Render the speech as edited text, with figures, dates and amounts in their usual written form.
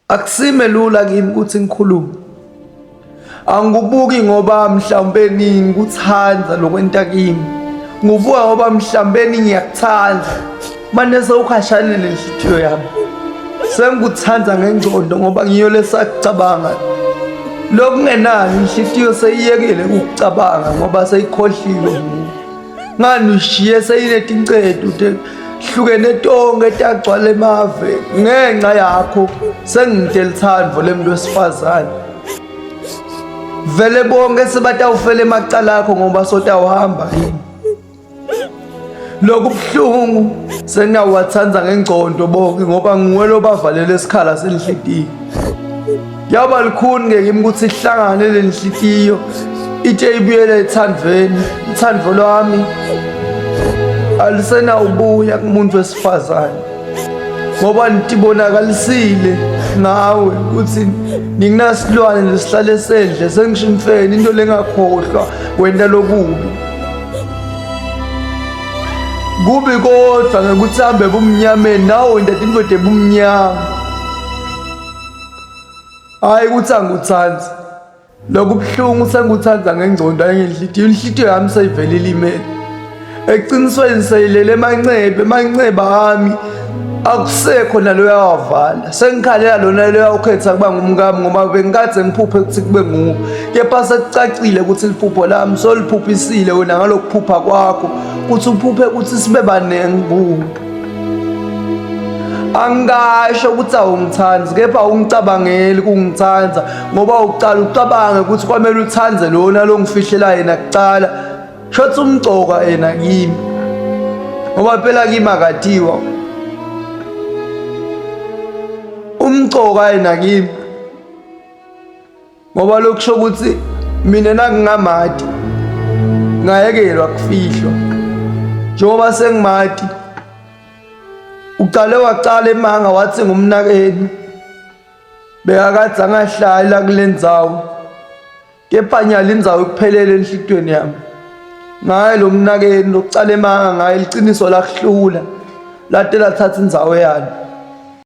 Akusime lula kimi ukuthi ngikhulume. Angikubuki ngoba mhlawumbe ngikuthanda lokwenta kimi. Ngivuka ngoba mhlawumbe ngiyakuthanda. Manje sewukhashane nenhlitiyo yami. Sengikuthanda ngengcondo ngoba ngiyo lesakucabanga. Lokungenani inhlitiyo seyiyekile ukucabanga ngoba seyikhohliwe nguwe. Ngani ushiye seyinetincedu hlukene tonke tagcwala emave ngenxa yakho senginte lithando lemuntu wesifazane vele bonke sebatawufela emacala akho ngoba sotawuhamba yini lokhu buhlungu sengiyawathanza ngengcondo bonke ngoba nguwe lobavalele isikhala senhlitiyo Yaba lukhuni ke kimi ukuthi ihlangane le nhliziyo itshe ibuyele ethandweni uthando lwami alusenawubuya kumuntu wesifazane ngoba nitibonakalisile ngawe ukuthi nginginasilwane lesihlale sendle sengisho imfene into lengakhohlwa wenta lokubi kubi kodwa ngekuthi hambe bumnyameni nawe wenta tintfo tebumnyama Hayi ukuthi angikuthandi. Lokhu buhlungu sengikuthanda ngengcondo ayingenhlitiyo, inhlitiyo yami seyivele ilimele. Eqinisweni seyilele emanceba, emanceba ami akusekho naloya wavala. Sengikhalela lona loya ukhetha kuba ngumkami ngoba bengikade ngiphuphe ukuthi kube nguwe. Kepha sekucacile ukuthi liphupho lami soliphuphisile wena ngalokuphupha kwakho ukuthi uphuphe ukuthi sibe baningi kuwe. Angisho ukuthi awungithandi kepha awungicabangeli kungithanda ngoba uqala ucabange ukuthi kwamele uthande lona longifihlela yena kuqala shothi umgcoka yena kimi ngoba phela kimi akathiwa umgcoka yena kimi ngoba lokusho ukuthi mina nakungamati ngayekelwa kufihlwa njengoba sengimati uqale waqala emanga wathi ngumnakenu bekakade angahlali la kule ndzawo kepha nyala indzawo ikuphelele enhlitweni yami ngaye lo mnakenu lokucala emanga ngaye liciniso lakuhlula late lathatha indzawo yalo.